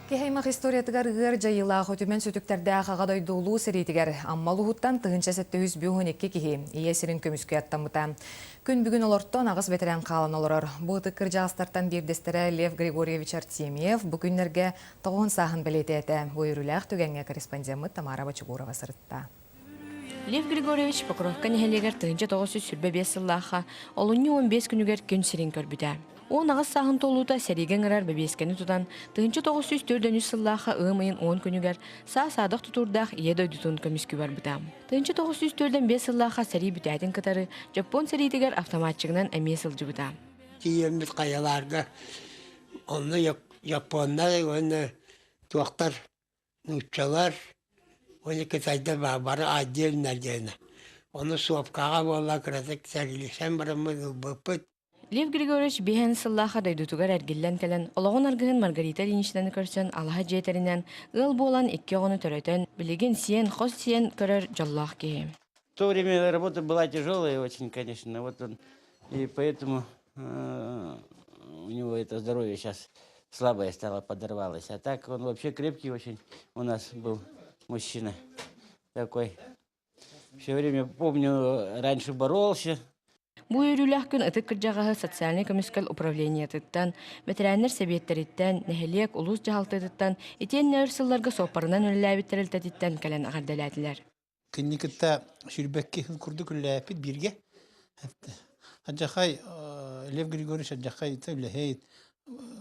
Киһи аймах историятыгар ыар дьайыылаах үтүмэн сүтүктэрдээх Аҕа дойду Улуу сэриитигэр Амма улууһуттан 1752 киһи ийэ сирин көмүскүү аттаммыта. Күн бүгүн олортон аҕыс бэтэрээн хаалан олорор. Бу ытык кырдьаҕастартан биирдэстэрэ Лев Григорьевич Артемьев бу күннэргэ тоҕуһун сааһын бэлиэтээтэ. Бу үөрүүлээх түгэҥҥэ корреспондеммыт Тамара Бочугурова сырытта. Лев Григорьевич Покровка нэһилиэгэр 1925 сыллаахха олунньу 15 күнүгэр күн сирин көрбүтэ. 18 сааһын туолуута сэриигэ ыҥырар бэбиэскэни тутан, 1943 сыллаахха ыам ыйын 10 күнүгэр саа-саадах тутуурдаах Ийэ дойдутун көмүскүү барбыта. 1945 сыллаахха сэрии бүтээтин кытары Дьоппуон сэриитигэр автоматчигынан эмиэ сылдьыбыта. Тиийэммит хайаларга онно японнар уонна туохтар нууччалар уонна кытайдар бары отдельно отдельно. Ону суопкаҕа буолла кыратык сэриилэсэн бараммыт ылбыппыт. Лев Григорьевич биһэн сыллааха дойдутугар эргиллэн кэлэн, олоҕун аргыһын Маргарита Ильиничнаны көрсөн алаһа дьиэ тэринэн, ыал буолан икки оҕону төрөтөн, билигин сиэн, хос сиэн көрөр дьоллоох киһи. В то время работа была тяжелая очень, конечно. Вот он, и поэтому у него это здоровье сейчас слабое стало, подорвалось. А так он вообще крепкий очень у нас был мужчина такой. Все время помню, раньше боролся. Бу үөрүүлээх күн ытык кырдьаҕаһы социальнай көмүскэл управлениетыттан, бэтэрээннэр сэбиэттэриттэн, нэһилиэк, улуус дьаһалтатыттан итиэннэ өр сылларга суоппарынан үлэлээбит тэрилтэтиттэн кэлэн эҕэрдэлээтилэр. Кинини кытта сүүрбэкки сыл курдук үлэлээппит бииргэ. Адьахай Лев Григорьевич Адьахай үлэһит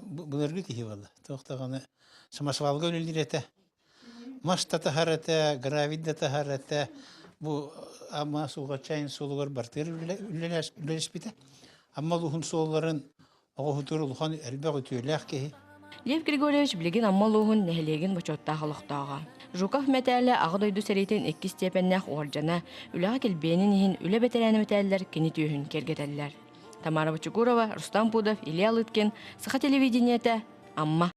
былыргы киһи буолла. Туох даҕаны самосвалга үлэлиир этэ. Мас да таһар этэ, гравий да таһар этэ. Бу Амма Сулҕаччайын суолугар бартыгар үлэлэспитэ. Амма улууһун суолларын оҕоһутугар улахан элбэх үтүөлээх киһи. Лев Григорьевич билигин Амма улууһун нэһилиэгин бочуоттаах олохтооҕо. Жуков мэтээлэ Аҕа дойду сэриитин иккис степеннээх уордьана, үлэҕэ килбиэнин иһин үлэ бэтэрээнэ мэтээллэр кини түөһүн киэргэтэллэр. Тамара Бочугурова, Рустам Пудов, Илья Лыткин, Саха телевидениетэ, Амма.